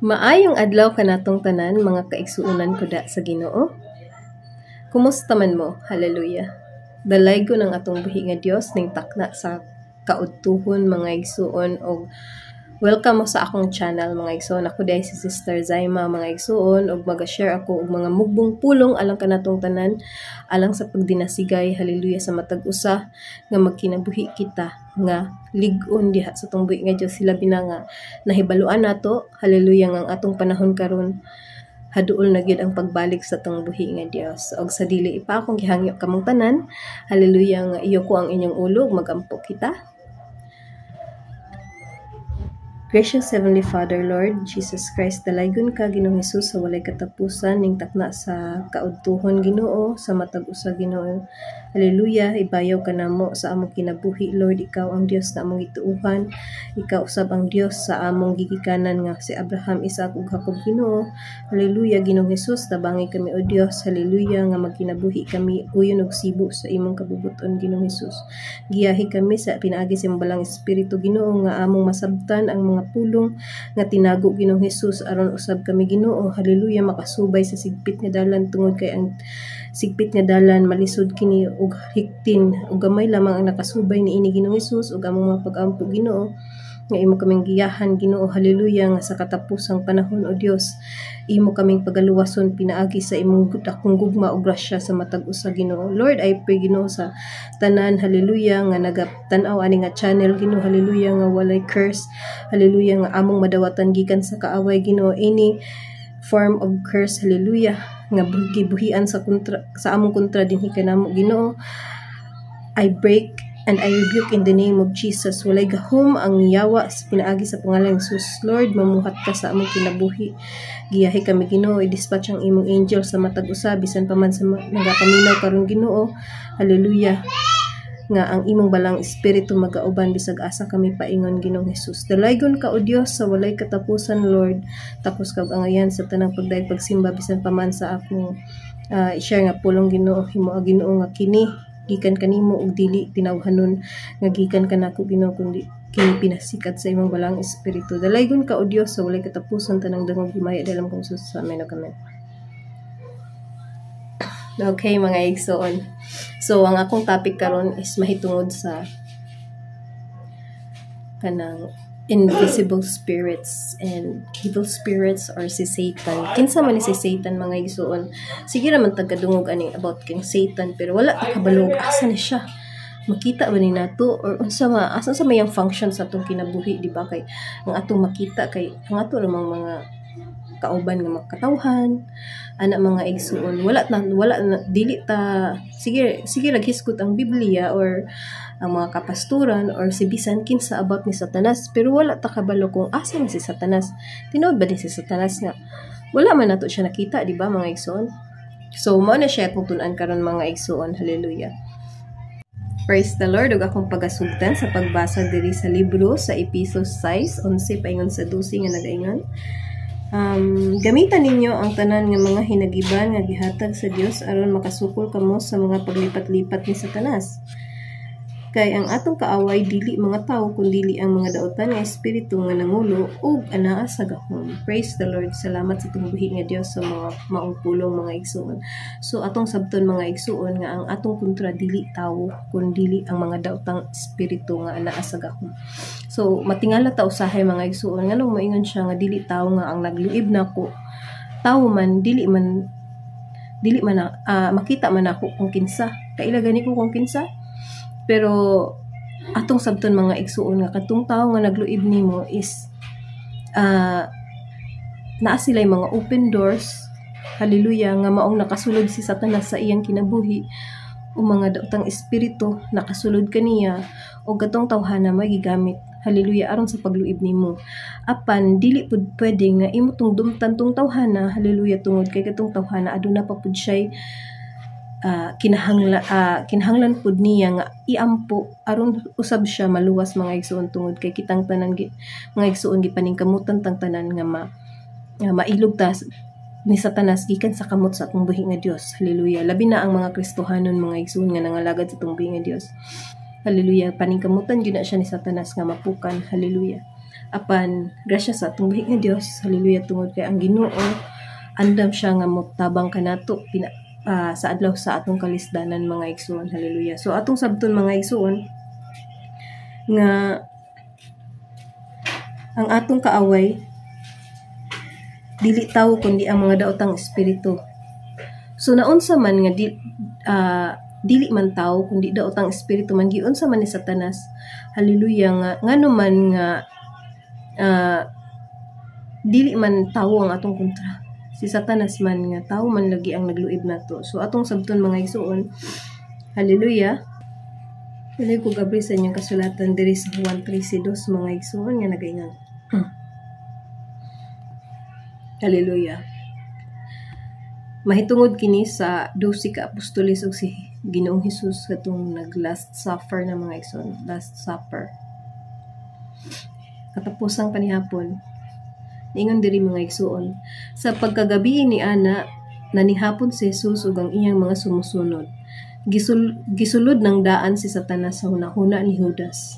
Maayong adlaw kanatong tanan, mga kaigsuonan ko da sa Ginoo. Kumusta man mo? Hallelujah. Dalaygon ang atong buhi nga Dios ning takna sa kaudtuhon, mga igsuon, og welcome mo sa akong channel, mga igsuon. Ako diay si Sister Zaima, mga igsuon, og maga-share ako og mga mugbong pulong alang kanatong tanan, alang sa pagdinasigay, hallelujah, sa matag usa nga magkinabuhi kita nga lig-on diha sa atong buhi nga Dios, hilabi na nga nahibaluan nato, hallelujah, nga ang atong panahon karon haduol na gyud ang pagbalik sa atong buhi nga Dios. Og sa dili pa, akong gihangyo kamong tanan, hallelujah, nga iyuko ang inyong ulo ug magampo kita. Gracious Heavenly Father, Lord Jesus Christ, dalaygon ka, Ginoong Hesus, sa walay katapusan ning takna sa kaudtuhon, Ginoo, sa matag usa, Ginoo. Hallelujah, ibayaw ka namo sa among kinabuhi, Lord. Ikaw ang Dios nga among gituohan. Ikaw usab ang Dios sa among gigikanan nga si Abraham, Isaac ug Jacob, Ginoo. Hallelujah, Ginoong Hesus, tabangi kami, o Dios. Hallelujah, nga magkinabuhi kami uyon og sibo sa imong kabubut-on, Ginoong Hesus. Giyahi kami sa pinaagi sa imong Balaang Espiritu, Ginoo, nga among masabtan ang mga pulong nga tinago, Ginoong Hesus, aron usab kami, Ginoo, hallelujah, makasubay sa sigpit nga dalan, tungod kay ang sigpit nga dalan malisod kini og hiktin ug gamay lamang ang nakasubay niini, Ginoong Hesus. Ug among mga pag-ampo, Ginoo, nga imo kaming giyahan, Ginoo, hallelujah, nga sa katapusang panahon, o Dios, imo kaming pagaluwason pinaagi sa imong dakong gugma ug grasya sa matag usa, Ginoo. Lord, I pray, Ginoo, sa tanan, hallelujah, nga nagatan-aw ani nga channel, Ginoo, hallelujah, nga walay curse, hallelujah, nga among madawatan gikan sa kaaway, Ginoo. Any form of curse, hallelujah, nga gibuhian sa kontra sa among kontra dinhi kanamo, Ginoo, I break and I rebuke in the name of Jesus. Walay gahom ang yawa sa pinaagi sa pangalan ni Jesus. Lord, mamuhat ka sa among kinabuhi. Giyahi kami, Ginoo, i-dispatch ang imong angel sa matag usa bisan pa man sa nagapaminaw karon, Ginoo. Hallelujah, nga ang imong Balaang Espiritu magauban bisag asa kami paingon, Ginoong Hesus. Dalaygon ka, o Dios, sa walay katapusan, Lord. Takos kag angayan sa tanang pagdayeg, pagsimba, bisan pa man sa akong i-share nga pulong, Ginoo. Himoa, Ginoo, nga kini gikan kanimo ug dili tinawhanon nga gikan kanako, Ginoo, kundi kini pinasikat sa imong Balaang Espiritu. Dalaygon ka, o Dios, sa walay katapusan. Tanang dungog, himaya dalam kong Sus. Amen ug amen. Okay, mga igsoon. So ang akong topic karon is mahitungod sa kanang invisible spirits and evil spirits or si Satan. Kinsa man ni si Satan, mga igsoon? Sige naman tagadungog ani about king Satan, pero wala ta kabalo asa ni siya. Makita ba ni nato or unsa ma asa sa mayang function sa atong kinabuhi, di ba? Kay ang atong makita kay ang ato lamang mga kauban nga makatawhan ana, mga igsuon. Wala na dili ta sige sige naghisgot ang Biblia or ang mga kapasturan or si bisan kinsa about ni Satanas, pero wala ta kabalo kung asa man si Satanas. Tinuod ba ni si Satanas nga wala man nato siya nakita, di ba, mga igsuon? So mao na siya atong tun-an karon, mga igsuon. Hallelujah. Praise the Lord. Ug akong pagasugtan sa pagbasa diri sa libro sa Epesos 6:11 paingon sa 12 nga nagaingon, "Gamitan ninyo ang tanan nga mga hinagiban nga gihatag sa Dios aron makasukol kamo sa mga paglipat-lipat ni Satanas. Kay ang atong kaaway dili mga tawo, kundili ang mga dautan nga espiritu nga nangulo ug anaa sa gahom." Praise the Lord. Salamat sa atong buhi nga Dios sa mga maong pulong, mga igsuon. So atong sabton, mga igsuon, nga ang atong kontra dili tawo, kundili ang mga daotang espiritu nga anaa sa gahom. So matingala ta usahay, mga igsuon, nganong moingon siya nga dili tawo nga ang nagluib nako. Tawo man, dili man makita man ako kung kinsa. Kaila gani ko kung kinsa. Pero atong sabton, mga igsuon, nga kadtong tawo nga nagluib nimo is naa sila mga open doors, hallelujah, nga maong nakasulod si Satanas sa iyang kinabuhi o mga daotang espiritu nakasulod kaniya, o katong tawhana may gigamit, hallelujah, aron sa pagluib nimo. Apan dili pud pwede nga imo tong dumtan tong tawhana, hallelujah, tungod kay katong tawhana aduna pa pud siya'y kinahanglan pud niya nga iampo aron usab siya maluwas, mga igsuon, tungod kay kitang tanan, mga igsuon, gipaningkamutan tang tanan nga mailog ta ni Satanas gikan sa kamot sa atong buhi nga Dios. Hallelujah. Labi na ang mga Kristohanon, mga igsuon, nga nangalagad sa atong buhi nga Dios. Hallelujah. Paningkamutan gyud na siya ni Satanas nga mapukan. Hallelujah. Apan grasya sa atong buhi nga Dios, hallelujah, tungod kay ang Ginoo andam siya nga motabang kanato sa adlaw sa atong kalisdanan, mga igsuon, hallelujah. So atong sabton, mga igsuon, nga ang atong kaaway dili tawo kundi ang mga daotang espiritu. So naunsa man nga dili man tawo kundi daotang espiritu man, giunsa man ni Satanas, hallelujah, nga ngano man nga dili man tawo ang atong kontra, si Satanas man nga tawo man lagi ang nagluib nato. So atong sabton, mga igsuon, hallelujah. Dali ko gabri sa inyong kasulatan diri sa Juan 13:2, mga igsuon, nga nagaingon. Hallelujah. Mahitungod kini sa 12 ka apostoles ug si Ginoong Hesus katong nag last supper na, mga igsoon, last supper. Katapusang panihapon. Niingon diri, mga igsuon, sa pagkagabi ni ana, nanihapon si Jesus ug ang iyang mga sumusunod. Gisulod ng daan si Satanas sa hunahuna ni Judas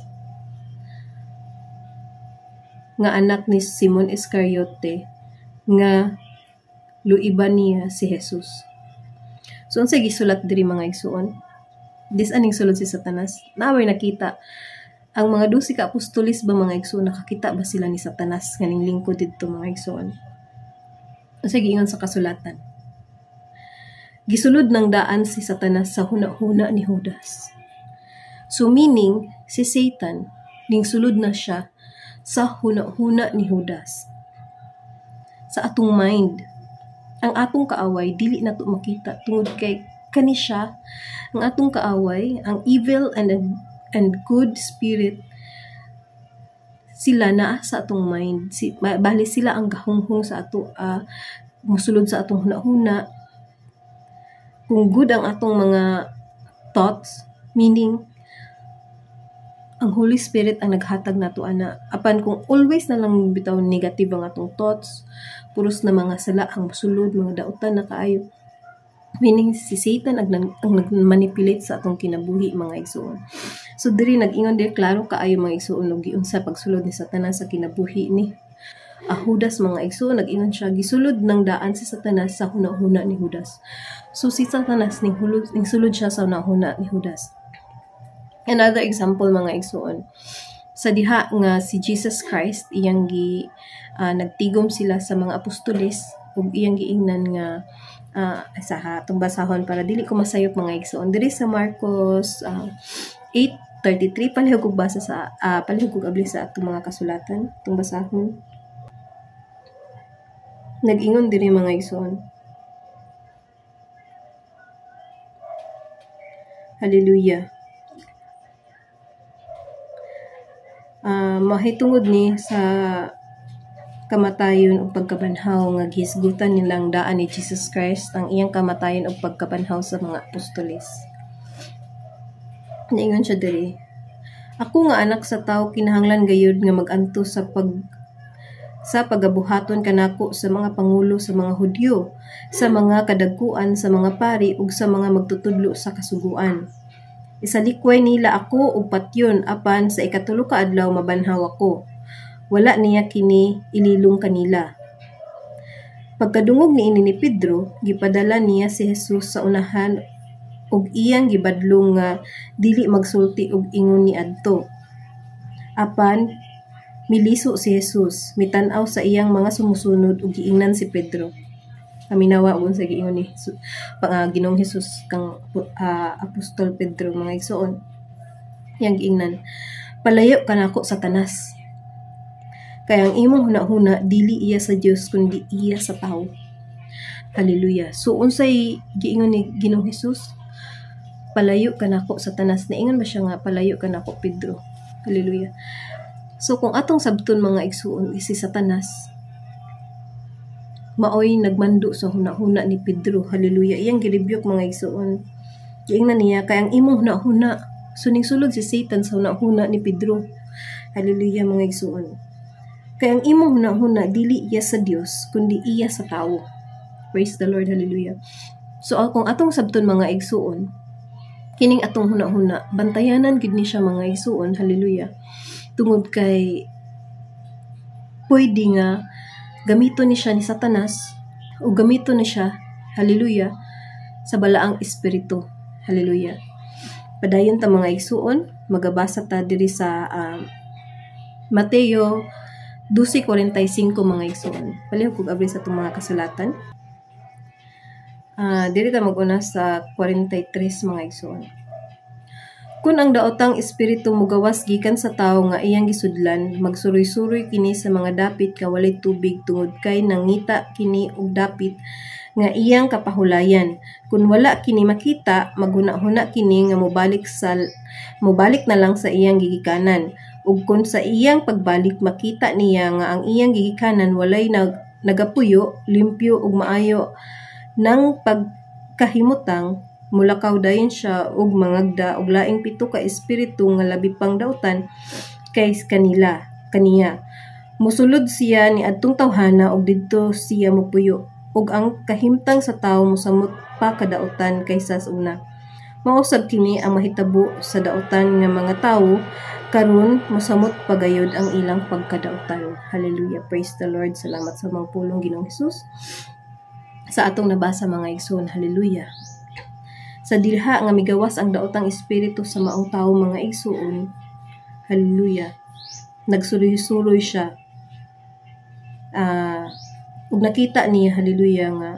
nga anak ni Simon Iscariote nga luiban niya si Jesus. So unsay gisulat diri, mga igsuon? Dis-a ning sulod si Satanas? Naa bay nakita? Ang mga 12 ka apostoles ba, mga igsuon, nakakita ba sila ni Satanas nga ning lingkod didto, mga igsuon? Unsay giingon sa kasulatan? Gisulod ng daan si Satanas sa huna-huna ni Judas. So meaning, si Satan, ning sulod na siya sa huna-huna ni Judas. Sa atong mind, ang atong kaaway dili nato makita tungod kay kani siya, ang atong kaaway, ang evil and good spirit, sila naa sa atong mind. Bali sila ang gahunghong sa ato, musulod sa atong huna-huna. Kung good ang atong mga thoughts, meaning ang Holy Spirit ang naghatag nato ana. Apan kung always na lang bitaw negative ang atong thoughts, puros na mga sala ang musulod, mga dautan na kaayo, meaning si Satan ang nagmanipulate sa atong kinabuhi, mga igsuon. So diri nag-ingon diri klaro kaayo, mga igsuon, og giunsa pagsulod ni Satanas sa kinabuhi ni Judas, mga igsuon. Nag-ingon siya, gisulod ng daan si Satanas sa huna-huna ni Judas. So si Satanas ning sulod siya sa huna-huna ni Judas. Another example, mga igsuon, sa diha nga si Jesus Christ iyang gi nagtigom sila sa mga apostoles ug iyang giingnan nga sa atong basahon para dili ko masayop, mga igsoon, diri sa Marcos 8:33. Palihog kog basa sa palihog kog abli sa atong mga kasulatan, atong basahon. Nag-ingon diri, mga igsoon. Hallelujah. Mahitungod ni sa kamatayon ug pagkabanhaw nga gihisgutan nilang daan ni Jesus Christ ang iyang kamatayon ug pagkabanhaw sa mga apostoles. Niingon siya diri, "Ako nga anak sa tawo kinahanglan gayud nga mag-antos sa pagabuhaton kanako sa mga pangulo sa mga Hudyo, sa mga kadagkuan sa mga pari ug sa mga magtutudlo sa kasuguan. Isalikway nila ako og patyon, apan sa ikatulo ka adlaw mabanhaw ako." Wala niya kini ililong kanila. Pagkadungog niini ni Pedro, gipadala niya si Jesus sa unahan ug iyang gibadlong nga dili magsulti og ingon niadto. Apan miliso si Jesus, mitan-aw sa iyang mga sumusunod ug giingnan si Pedro. Paminawa ug unsa giingon ni Ginoong Hesus kang Apostol Pedro, mga igsuon. Iyang giingnan, "Palayo kanako, Satanas. Kay ang imong hunahuna dili iya sa Dios kundi iya sa tawo." Hallelujah. So unsay giingon ni Ginoong Hesus? "Palayo kanako, Satanas." Naingon ba siya nga "Palayo kanako, Pedro"? Hallelujah. So kung atong sabton, mga igsuon, si Satanas maoy nagmando sa hunahuna ni Pedro. Hallelujah. Iyang girebuke, mga igsuon. Giingnan niya, "Kay ang imong hunahuna." So ning sulod si Satan sa hunahuna ni Pedro. Hallelujah, mga igsuon. "Kay ang imong hunahuna dili iya sa Dios kundi iya sa tawo." Praise the Lord. Hallelujah. So kung atong sabton, mga igsuon, kining atong hunahuna, bantayanan gid ni siya, mga igsuon. Hallelujah. Tungod kay Pwede nga gamito ni siya ni Satanas o gamito ni siya, hallelujah, sa balaang espiritu. Hallelujah. Padayon ta, mga igsuon, magabasa ta diri sa Mateo 12:45, mga igsuon. Palihog kog abri sa atong mga kasulatan. Diri ta mag-una sa 43, mga igsuon. Kung ang daotang espiritu mugawas gikan sa tawo nga iyang gisudlan, magsuroy-suroy kini sa mga dapit nga walay tubig tungod kay nangita kini og dapit nga iyang kapahulayan. Kung wala kini makita, maghuna-huna kini nga mobalik na lang sa iyang gigikanan. Ug kung sa iyang pagbalik makita niya nga ang iyang gigikanan walay nagapuyo, limpyo ug maayo nang pagkahimutang, mulakaw dayon siya ug mangagda og laing pito ka espiritu nga labi pang dautan kay kaniya. Mosulod siya ni adtong tawhana ug didto siya mopuyo, ug ang kahimtang sa tawo mosamot pa kadautan kaysa sa una. Mao sab kini ang mahitabo sa dautan nga mga tawo karon, mosamot pa gayud ang ilang pagkadautan. Hallelujah. Praise the Lord. Salamat sa mga pulong, Ginoong Hesus, sa atong nabasa, mga igsoon. Hallelujah. Sa diha nga migawas ang daotang espiritu sa maong tawo, mga igsoon, hallelujah, nagsuroy-suroy siya. Ug nakita niya, hallelujah, nga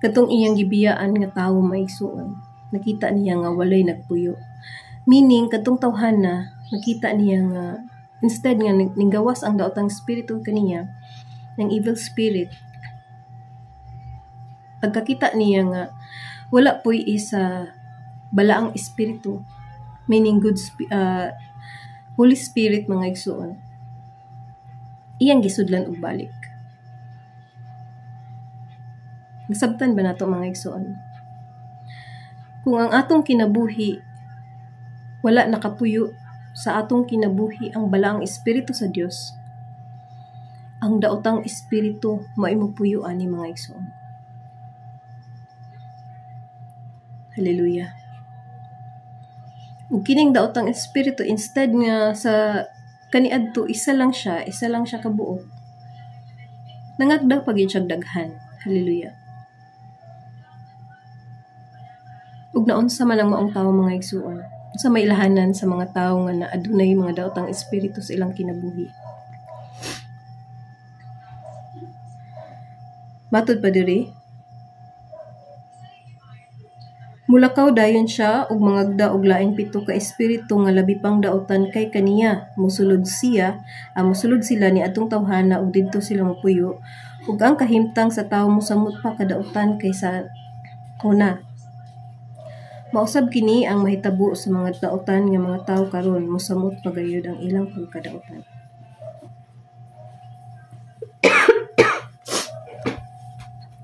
katong iyang gibiyaan nga tawo, mga igsoon, nakita niya nga walay nagpuyo. Meaning, katong tawhana, nakita niya nga instead nga ninggawas ang daotang espiritu kaniya, ng evil spirit, pagkakita niya nga wala po'y isa balaang espiritu, meaning good Holy Spirit, mga igsuon, iyang gisudlan og balik. Nasabtan ba nato, mga igsuon? Kung ang atong kinabuhi, wala nakapuyo sa atong kinabuhi ang balaang espiritu sa Dios, ang daotang espiritu mao'y mopuyo ani, mga igsuon. Hallelujah. Ug kining daotang espiritu, instead nga sa kaniadto isa lang siya kabuok, nangagda pa gyud siyang daghan. Hallelujah. Ug naunsa man ang maong tawo, mga igsuon, sa may ilahanan sa mga tawo nga na adunay mga daotang espiritu sa ilang kinabuhi? Matod pa diri, mulakaw dayon siya ug mangagda og laing pito ka espiritu nga labi pang dautan kay kaniya. Mosulod sila ni adtong tawhana ug didto sila mopuyo, ug ang kahimtang sa tawo mosamot pa kadautan kaysa una. Mausab kini ang mahitabo sa mga dautan nga mga tawo karon, mosamot pa gayud ang ilang pagkadautan.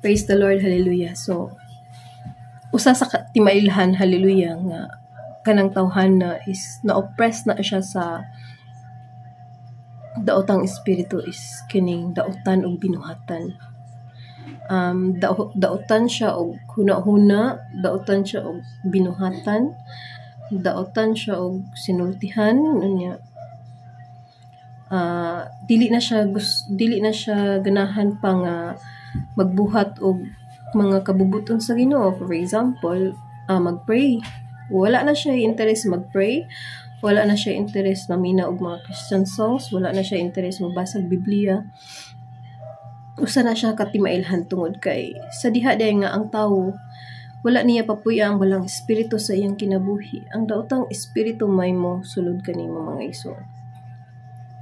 Praise the Lord, hallelujah. So, usa sa timailhan, hallelujah, nga kanang tawhana is na-oppress na siya sa daotang espiritu is kining dautan og binuhatan. Dautan siya og huna-huna, dautan siya og binuhatan, dautan siya og sinultihan unya. Dili na siya ganahan pa nga magbuhat og mga kabubuton sa Ginoo. For example, mag-pray. Wala na siya interest mag-pray. Wala na siya interest mamina og mga Christian songs. Wala na siya interest mabasa og Biblia. Usa na siya katimailhan tungod kay sa diha day nga ang tawo wala niya papuya ang balang espiritu sa iyang kinabuhi, ang daotang espiritu may mo sulod kanimo, mga igsoon.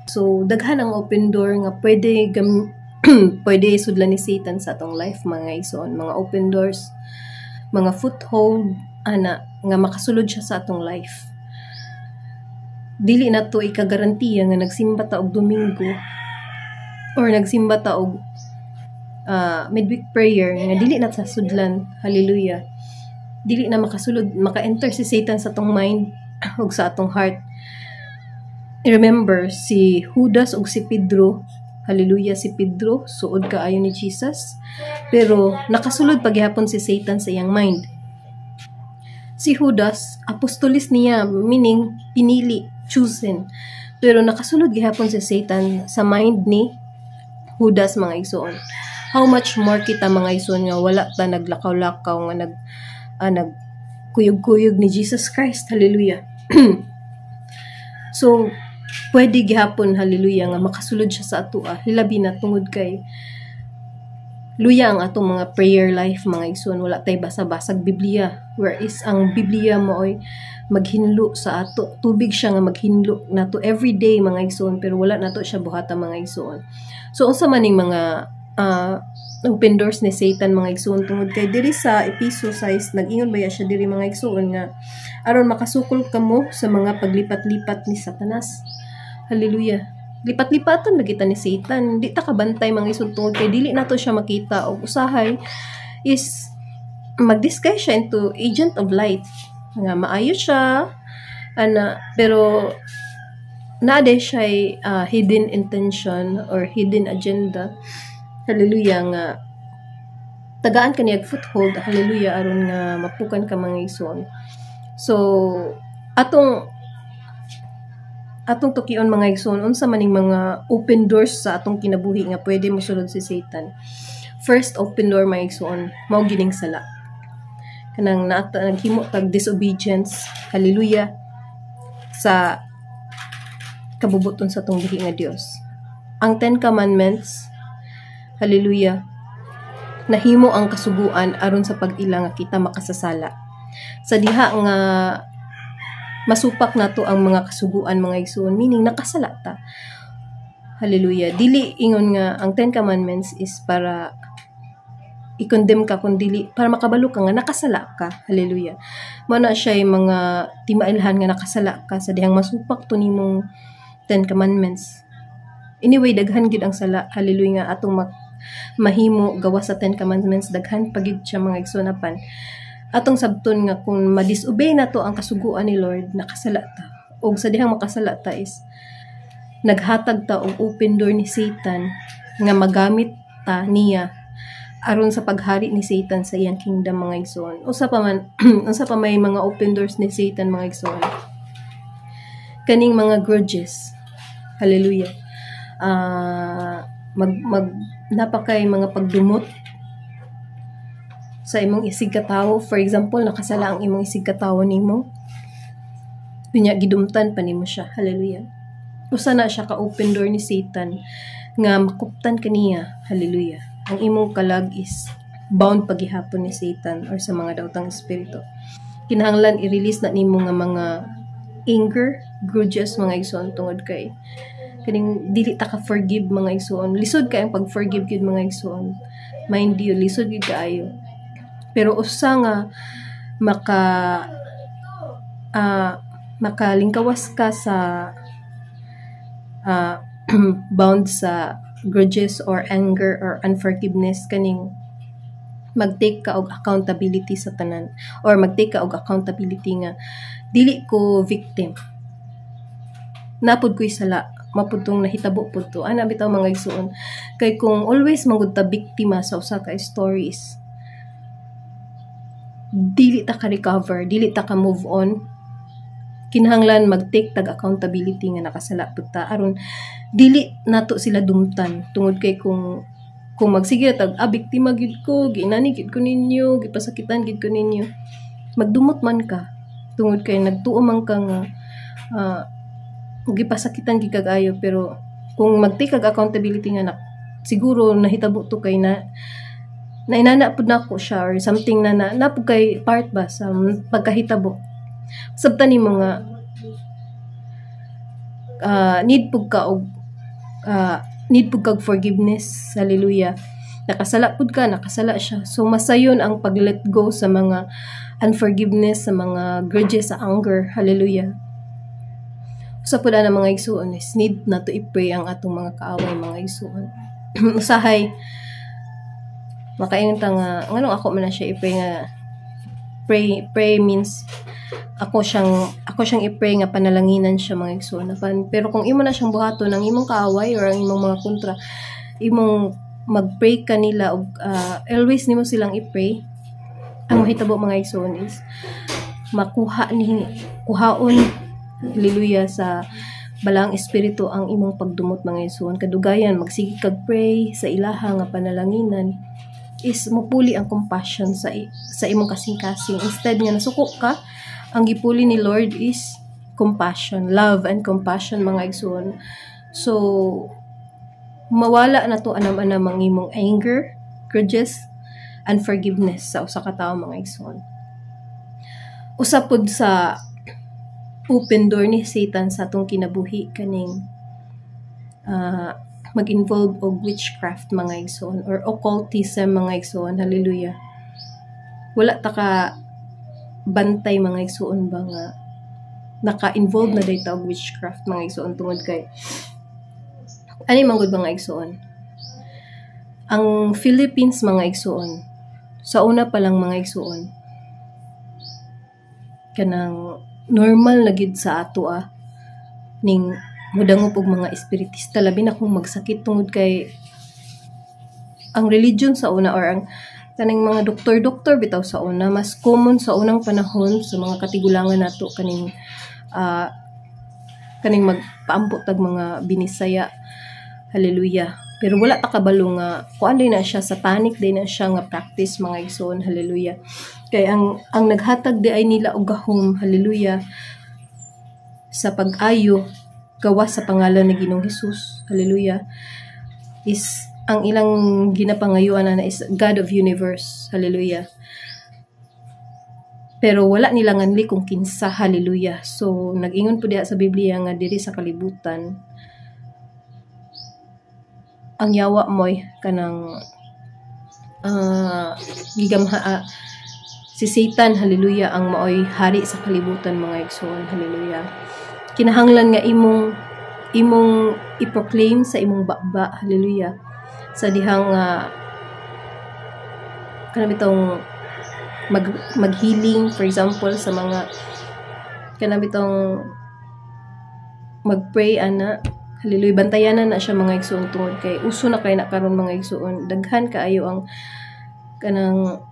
So daghan ang open door nga pwede sudlan ni Satan sa atong life, mga igsoon, mga open doors, mga foothold ana nga makasulod siya sa atong life. Dili na to ikagarantiya nga nagsimba ta og Domingo or nagsimba ta og midweek prayer nga dili na sa sudlan, hallelujah, dili na makasulod, maka-enter si Satan sa atong mind ug sa atong heart. Remember si Judas ug si Pedro, hallelujah, si Pedro suod kaayo ni Jesus, pero nakasulod paghapon si Satan sa iyang mind. Si Judas, apostolis niya, meaning pinili, chosen, Pero nakasulod gihapon si Satan sa mind ni Judas, mga igsoon. How much more kita, mga igsoon, nga wala ta naglakaw-lakaw nga nag kuyog-kuyog ni Jesus Christ. Hallelujah. So pwede gihapon, hallelujah, nga makasulod siya sa atoa, hilabi na tungod kay luya ang atong mga prayer life, mga igsoon. Wala tay basa-basag Biblia, where is ang Biblia maoy maghinlo sa ato, tubig siya nga maghinlo nato every day, mga igsoon, pero wala nato siya buhata, mga igsoon. So unsa man ning mga open doors ni Satan, mga igsoon? Tungod kay diri sa Episo 6, nag-ingon baya siya diri, mga igsoon, nga aron makasukol kamo sa mga paglipat-lipat ni Satanas. Hallelujah. Lipat-lipatan lagi ta ni Satan. Di ta kabantay, mga igsoon, tungod kay dili nato siya makita og usahay is mag-disguise siya into agent of light nga maayo siya ana, pero naa diay siya hidden intention or hidden agenda, hallelujah, nga tagaan ka niya foothold, hallelujah, aron nga mapukan ka, mga igsoon. So atong tukion, mga igsoon, unsa maning mga open doors sa atong kinabuhi nga pwede mosulod si Satan. First open door, mga igsoon, mao gining sala, kanang naata naghimo tag disobedience, hallelujah, sa kabubuton sa atong buhi nga Dios. Ang Ten Commandments, hallelujah, nahimo ang kasuguan aron sa pag-ila nga kita makasasala. Sa diha nga masupak nato ang mga kasuguan, mga igsoon, meaning nakasala ta. Hallelujah. Dili ingon nga ang Ten Commandments is para i-condemn ka, kun dili para makabalo ka nga nakasala ka. Hallelujah. Mao na siya yung mga timailhan nga nakasala ka sa dihang masupak to nimong Ten Commandments. Anyway, daghan gid ang sala, hallelujah, nga atong mahimo gawas sa Ten Commandments. Daghan pa gid siya, mga igsoon. Apan atong sabton nga kung ma-disobey nato ang kasuguan ni Lord, nakasala ta, ug sa dihang makasala ta is naghatag ta og open door ni Satan nga magamit ta niya aron sa paghari ni Satan sa iyang kingdom, mga igsoon. Usa pa may mga open doors ni Satan, mga igsoon, kaning mga grudges. Hallelujah. Mag mag napakay mga pagdumot sa imong isig katawo. For example, nakasala ang imong isig katawo nimo. Unya gidumtan pa nimo siya. Hallelujah. Usa na siya ka open door ni Satan nga makuptan kaniya. Hallelujah. Ang imong kalag is bound pagihapon ni Satan or sa mga daotang espiritu. Kinahanglan i-release na nimo nga mga anger, grudges, mga igsoon, tungod kay kaning dili ta ka forgive, mga igsoon. Lisod kay ang pag-forgive gyud, mga igsoon. Mind you, lisod gyud kaayo. Pero usa nga makalingkawas ka sa bound sa grudges or anger or unforgiveness, kaning mag-take ka og accountability sa tanan or mag-take ka og accountability nga dili ko victim, naa pod ko'y sala, mao pud tong nahitabo pud to ana bitaw, mga igsuon. Kay kung always manggod ta biktima sa usa ka stories, dili ta ka recover, dili ta ka move on. Kinahanglan mag-take tag accountability nga nakasala pud ta aron dili nato sila dumtan, tungod kay kung magsige tag "Ah, biktima gid ko, giinani gid ko ninyo, gipasakitan gid ko ninyo," magdumot man ka tungod kay nagtuo man ka nga gipasakitan gid kag ayo. Pero kung mag-take kag accountability nga na siguro nahitabo to kay na nainana pud nako siya or something na na pud kay part ba sa pagkahitabo, sabtan nimo nga need pud kag forgiveness. Hallelujah. Nakasala pud ka, nakasala siya. So masayon ang pag let go sa mga unforgiveness, sa mga grudges, sa anger. Hallelujah. Usa pud ana, mga igsuon, is need nato i-pray ang atong mga kaaway, mga igsuon. Usahay makaingon ta nga nganong ako man na siya i-pray nga pray pray means ako siyang i-pray nga panalanginan siya, mga igsuon. Pero kung imo na siyang buhaton ang imong kaaway or ang imong mga kontra, imong mag-pray kanila og always nimo silang i-pray, ang mahitabo, mga igsuon, is makuha ni kuhaon, hallelujah, sa Balaang Espiritu ang imong pagdumot, mga igsoon. Kadugayan magsige kag pray sa ilaha nga panalanginan is mupuli ang compassion sa imong kasing-kasing. Instead nga nasuko ka, ang gipuli ni Lord is compassion, love and compassion, mga igsoon. So mawala na to anam-anam ang imong anger, grudges, and forgiveness sa usa ka tawo, mga igsoon. Usa pud sa open door ni Satan sa atong kinabuhi kaning mag-involve og witchcraft, mga igsoon, or occultism, mga igsoon. Hallelujah. Wala ta ka bantay, mga igsoon ba, nga naka-involve na diay ta og witchcraft, mga igsoon, tungod kay ani man gud, mga igsoon, ang Philippines, mga igsoon, sa una pa lang, mga igsoon, kanang normal na gid sa ato ning mudangop og mga espiritista, labi na kung magsakit, tungod kay ang religion sa una or ang kaning mga doktor-doktor bitaw sa una, mas common sa unang panahon sa mga katigulangan nato, kaning magpaampo tag mga binisaya. Hallelujah. Pero wala ta kabalo nga kuan diay na siya, satanic diay na siya nga practice, mga igsoon. Hallelujah. Kay ang naghatag diay nila og gahom, hallelujah, sa pag-ayo gawas sa pangalan ni Ginoong Hesus, hallelujah, is ang ilang ginapangayuan na is God of universe. Hallelujah. Pero wala nila nganli kung kinsa. Hallelujah. So nag-ingon po diha sa Biblia nga diri sa kalibutan ang yawa moy kanang gigamha si Satan. Hallelujah. Ang maoy hari sa kalibutan, mga igsoon. Hallelujah. Kinahanglan nga imong i-proclaim sa imong baba. Hallelujah. Sa dihang kanang bitong mag healing, for example, sa mga kanang bitong magpray ana. Hallelujah. Bantayanan na siya, mga igsoon, tungod kay uso na kay na karon, mga igsoon. Daghan kaayo ang kanang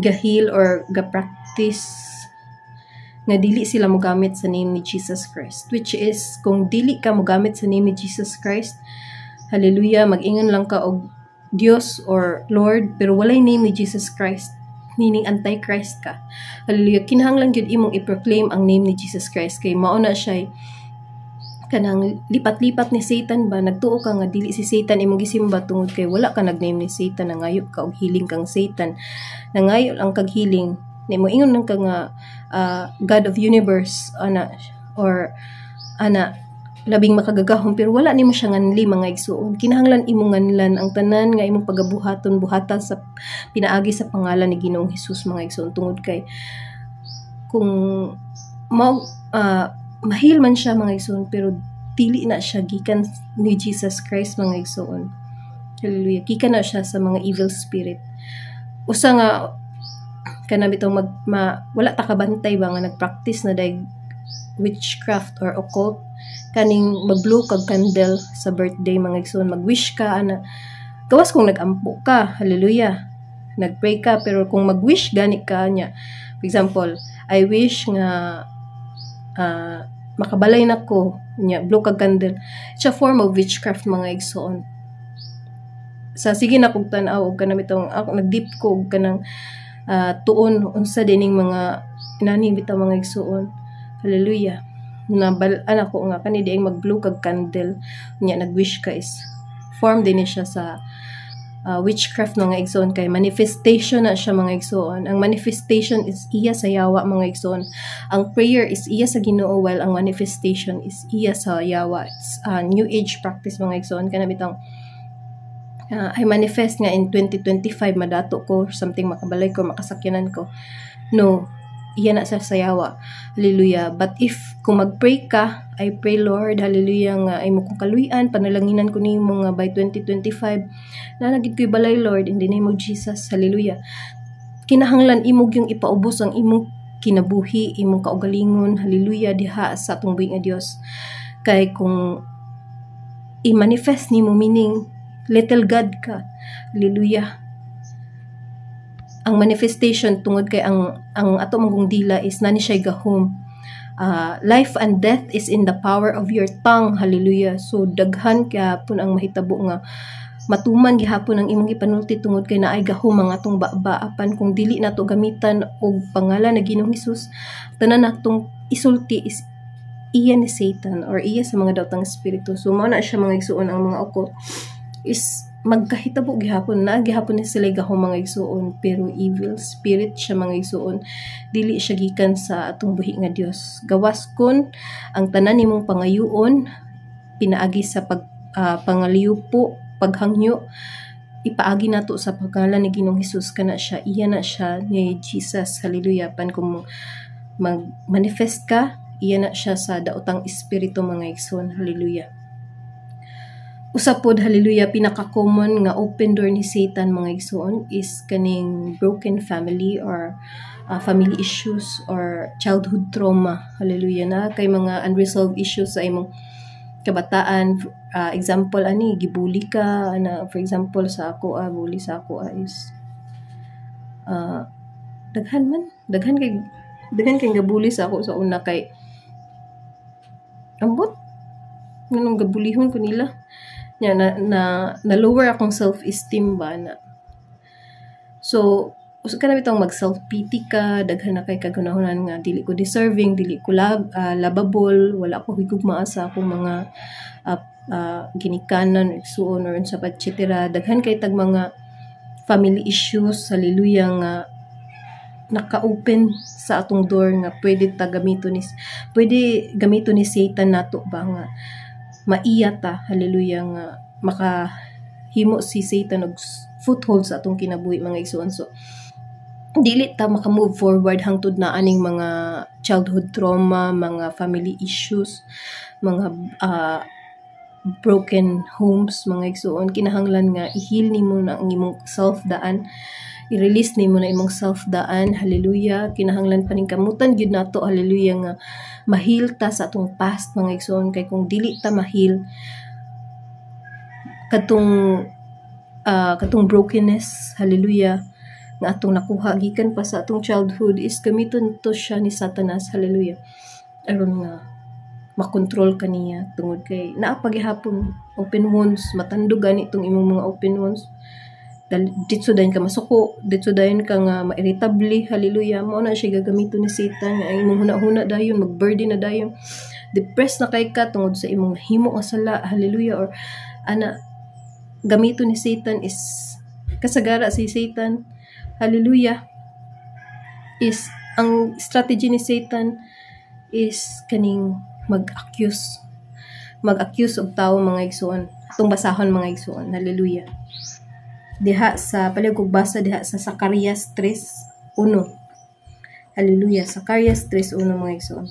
gahil or ga-practice nga dili sila mogamit sa name ni Jesus Christ, which is kung dili ka mogamit sa name ni Jesus Christ, hallelujah, mag-ingon lang ka og Dios or Lord pero walay name ni Jesus Christ, meaning antichrist ka. Hallelujah. Kinahanglan gyud imong i-proclaim ang name ni Jesus Christ kay mao na siya kanang lipat-lipat ni Satan ba. Nagtuo ka nga dili si Satan imong gisimba tungod kay wala ka nag-name ni Satan. Nangayo ka og healing kang Satan, nangayo lang kag healing nimo, ingon lang ka nga God of universe ana or ana labing makagagahom, pero wala nimo siya nganli, mga igsuon. Kinahanglan imong nganlan ang tanan nga imong pagabuhaton, buhata sa pinaagi sa pangalan ni Ginoong Hesus, mga igsuon, tungod kay kung mao mahil man siya, mga igsoon, pero dili na siya gikan ni Jesus Christ, mga igsoon. Hallelujah. Gikan na siya sa mga evil spirit. Usa nga kana bitong wala ta kabantay ba nga nagpractice na diay witchcraft or occult, kaning mag-blow kag candle sa birthday, mga igsoon, mag-wish ka ana. Gawas kung nag-ampo ka, hallelujah, nagpray ka, pero kung mag-wish gani ka niya, for example, "I wish nga makabalay na ko," nya blow kag candle, it's a form of witchcraft, mga igsoon. Sa sige na kog tan-aw og kanang bitong ako nag-deep ko og kanang tuon unsa dining mga inani bitaw, mga igsoon. Hallelujah. Na bal-an ako nga kani diay mag-blow kag candle nya nag-wish ka is form din ni siya sa witchcraft, mga igsoon, kay manifestation na siya, mga igsoon. Ang manifestation is iya sa yawa, mga igsoon. Ang prayer is iya sa Ginoo, while ang manifestation is iya sa yawa. It's new age practice, mga igsoon. Kana bitong I manifest nga in 2025 madato ko something, makabalay ko, makasakyanan ko. No, iya na sa sayawa. Hallelujah. But if kung mag-pray ka, "I pray, Lord, hallelujah, nga ay mo kong kaluy-an, panalanginan ko nimo nga by 2025 na nagid ko'y balay, Lord, in the name of Jesus." Hallelujah. Kinahanglan imo yung ipaubos ang imong kinabuhi, imong kaugalingon, hallelujah, diha sa atong buhi nga Dios. Kay kung i-manifest nimo, meaning little God ka. Hallelujah. Ang manifestation, tungod kay ang ato mong dila is nani siya gahom. Life and death is in the power of your tongue. Hallelujah. So daghan gihapon ang mahitabo nga matuman gihapon ang imong gipanulti tungod kay naay gahom ang atong baba, apan kung dili nato gamitan og pangalan na Ginoong Hesus, tanan natong isulti is iya ni Satan or iya sa mga daotang espiritu. So mao na siya, mga igsuon, ang mga occult is magkahitabo gihapon na gihapon ni sila gahom, mga igsuon, pero evil spirit siya, mga igsuon, dili siya gikan sa atong buhi nga Dios. Gawas kon ang tanan nimong pangayuon pinaagi sa pag pangaliyupo, paghangyo, ipaagi nato sa pangalan ni Ginoong Hesus, kana siya iya na siya ni Jesus. Hallelujah. Pan kung mag-manifest ka, iya na siya sa daotang espiritu, mga igsoon. Hallelujah. Usa pod, hallelujah, pinaka-common nga open door ni Satan, mga igsoon, is kaning broken family or family issues or childhood trauma. Hallelujah. Na kay mga unresolved issues sa imong kabataan. Example ani, gibully ka ana. For example sa ako, bully sa ako is daghan man, daghan kay gabully sa ako sa una, kay ambot nganong gabulihon ko nila nya na lower akong self-esteem ba na. So usa ka na bitong mag self pity ka, daghan na kay kagunahunan nga dili ko deserving, dili ko lovable, wala ko higugmaa sa akong mga ginikanan, igsuon or unsa pa, etc. Daghan kay tag mga family issues, hallelujah, nga naka-open sa atong door nga pwede gamito ni Satan nato ba nga maiya ta, hallelujah, nga makahimo si Satan og foothold sa atong kinabuhi, mga igsuon. So dili ta maka-move forward hangtod na aning mga childhood trauma, mga family issues, mga broken homes, mga igsuon. Kinahanglan nga i-heal nimo na ang imong self daan, i-release nimo na imong self daan. Hallelujah. Kinahanglan paningkamutan gyud nato, hallelujah, nga ma-heal ta sa atong past, mga igsuon, kay kung dili ta ma-heal katong brokenness, hallelujah, nga atong nakuha gikan pa sa atong childhood is gamiton to siya ni Satanas, hallelujah, aron nga makontrol ka niya, tungod kay naa pa gihapon open wounds. Matandog gani tong imong mga open wounds, ditso dayon ka masuko, ditso dayon ka nga ma-irritable. Hallelujah. Mao na siya gagamiton ni Satan nga ang imong huna-huna dayon mag-burden na dayon, depressed na kay ka tungod sa imong himo nga sala. Hallelujah. Or ana, gamiton ni Satan is kasagara si Satan, hallelujah, is ang strategy ni Satan is kaning mag-accuse og tawo, mga igsuon. Atong basahon, mga igsuon. Hallelujah. Diha sa palihog kog basa diha sa Zacarias 3:1. Hallelujah. Zacarias 3:1, mga igsuon.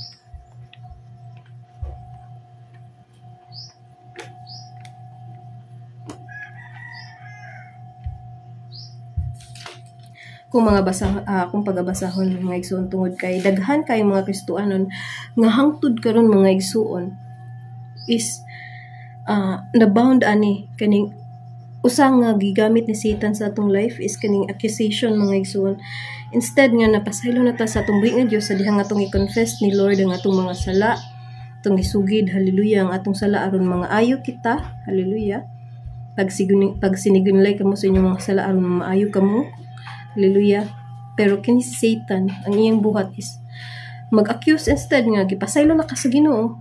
Kung mga basa kung pagabasahon, mga igsuon, tungod kay daghan kay mga Kristohanon nga hangtod karon, mga igsuon, is nabound ani kaning usa nga gigamit ni Satan sa atong life is kaning accusation, mga igsuon. Instead nga napasaylo na ta sa atong buhi nga Dios sa dihang atong i-confess ni Lord ang atong mga sala, atong gisugid, hallelujah, ang atong sala aron mga ayo kita. Hallelujah. Pag sinigunlay kamo sa inyong mga sala aron maayo kamo. Hallelujah. Pero kini si Satan, ang iyang buhat is mag-accuse. Instead nga gipasaylo na ka sa Ginoo,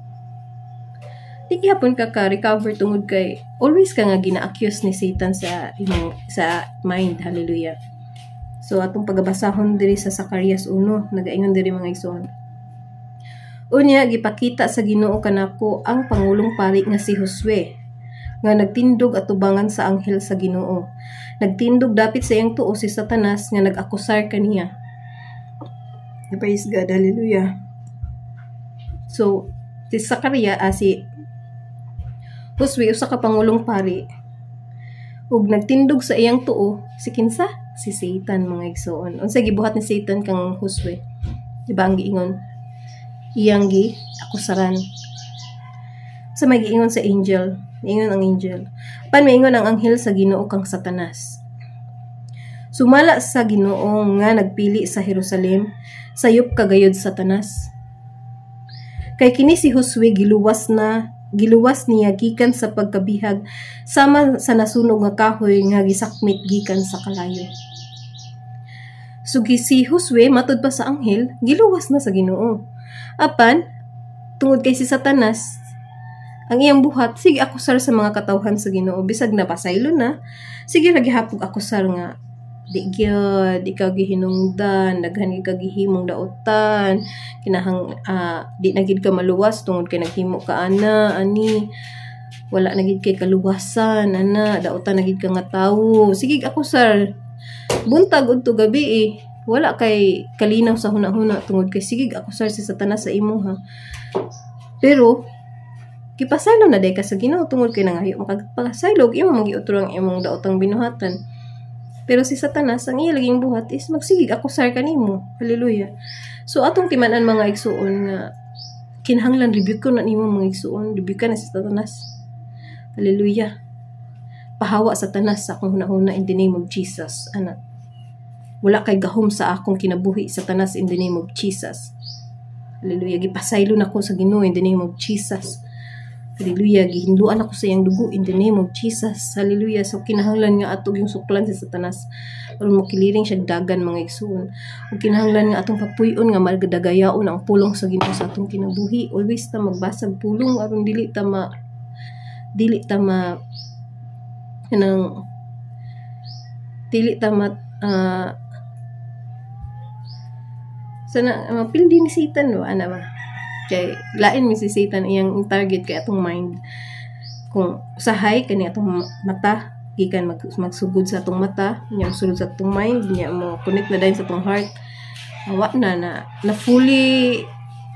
di gihapon ka ka-recover tungod kay always ka nga gina-accuse ni Satan sa imong sa mind. Hallelujah. So atong pagabasahon diri sa Zacarias 1, nagaingon diri, mga igsoon. Unya gipakita sa Ginoo kanako ang pangulong pari nga si Josue nga nagtindog atubangan sa anghel sa Ginoo. Nagtindog dapit sa iyang tuo si Satanas nga nag-akusar kaniya. Praise God, hallelujah. So si Zacarias, si Josue, usa ka pangulong pari, ug nagtindog sa iyang tuo si kinsa? Si Satan, mga igsoon. Unsa gibuhat ni Satan kang Josue? Di ba ang giingon? Iyang gi akusaran. Sa may giingon sa angel, giingon ang angel. Pan maingon ang anghel sa Ginoo kang Satanas: "Sumala sa Ginoo nga nagpili sa Jerusalem, sayop ka gayud, Satanas." Kay kini si Josue giluwas na giluwas niya gikan sa pagkabihag sama sa nasunog nga kahoy nga gisakmit gikan sa kalayo. So si Josue, matud pa sa anghel, giluwas na sa Ginoo. Apan tungod kay si Satanas, ang iyang buhat, sige akusar sa mga katawhan sa Ginoo. Bisag napasaylo na, sige ra gihapon akusar nga di gyud ikaw gihinungdan, daghan gyud ka gihimong daotan, kinahang di na gid ka maluwas tungod kay naghimo ka ana ani, wala na gid kay kaluwasan ana, daotan na gid ka nga tawo. Sige akusar buntag udto gabi eh. Wala kay kalinaw sa huna-huna tungod kay sige akusar si Satanas sa imo ha. Pero gipasaylo na day ka sa Ginoo tungod kay nangayo makapasaylo, imo magiutro ang imong daotang binuhatan. Pero si Satanas, ang iya laging buhat is magsigig akusar kanimo. Hallelujah. So atong timan-an, mga igsuon, nga kinahanglan rebuke ko na nimo, mga igsuon, rebuke ka na si Satanas. Hallelujah. "Pahawa, Satanas, sa akong hunahuna in the name of Jesus." Ana. "Wala kay gahom sa akong kinabuhi, Satanas, in the name of Jesus." Hallelujah. "Gipasaylo na ko sa Ginoo in the name of Jesus." Hallelujah. "Gihinluan ako sa iyang dugo in the name of Jesus." Hallelujah. So kinahanglan nga ato yung suklan si Satanas aron mo kiliring siya dagan, mga igsuon. Ug kinahanglan nga atong papuy-on nga magdagayaon ang pulong sa Ginoo sa atong kinabuhi. Always ta magbasag pulong aron dili ta ma kanang dili ta ma sana mapildi ni Satan ba ana ba. Kay lain mi si Satan, iyang target kay atong mind. Kung usahay kani atong mata, gikan magsugod sa atong mata nya, sulod sa atong mind nya, mo connect na dayon sa atong heart, awa na na na fully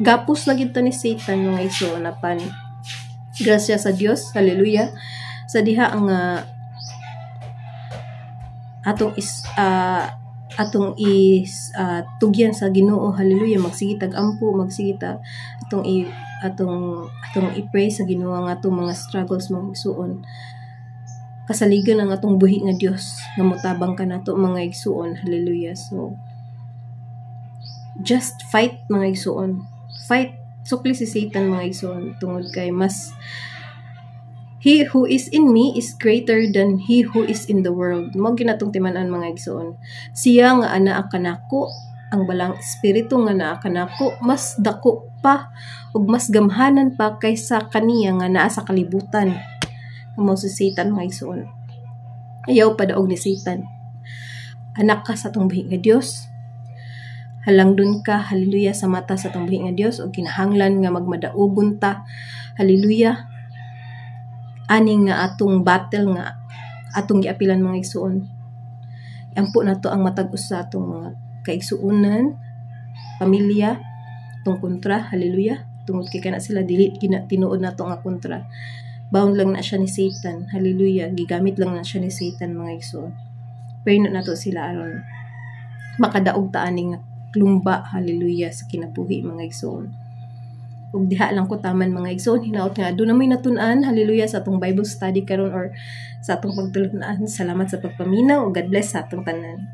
gapos na gid ta ni Satan, mga igsoon. Apan grasya sa Dios, hallelujah, sa diha ang atong is tugyan sa Ginoo, hallelujah. Magsige tag ampo, magsige ta atong i-pray sa Ginoo ang atong mga struggles, mga igsuon. Kasaligan ang atong buhi nga Dios nga motabang kanato, mga igsuon. Hallelujah. So just fight, mga igsuon, fight. Sukli si Satan, mga igsuon, tungod kay mas He who is in me is greater than he who is in the world. Mao ginatong timan-an, mga igsoon. Siya nga anaa kanako, ang Balaang Espiritu nga naa kanako, mas dako pa ug mas gamhanan pa kaysa kaniya nga naa sa kalibutan. Mao si Satan, mga igsoon. Ayaw padaog ni Satan. Anak ka sa atong buhi nga Dios. Halangdon ka, hallelujah, sa mata sa atong buhi nga Dios ug kinahanglan nga magmadaugon ta. Hallelujah, ani nga atong battle nga atong giapilan, mga igsuon. Ampo nato ang matag usa atong mga kaigsuonan, pamilya, atong kontra, hallelujah. Tungod kay kana sila dili gina tinuod nato nga kontra. Bound lang na siya ni Satan, hallelujah. Gigamit lang na siya ni Satan, mga igsuon. Pray na nato sila aron makadaog ta ani nga lumba, hallelujah, sa kinabuhi, mga igsuon. Ug diha lang ko taman, mga igsoon. Hinaot nga aduna may natun-an, hallelujah, sa atong Bible study karon or sa atong pagtulunan. Salamat sa pagpaminaw. God bless sa atong tanan.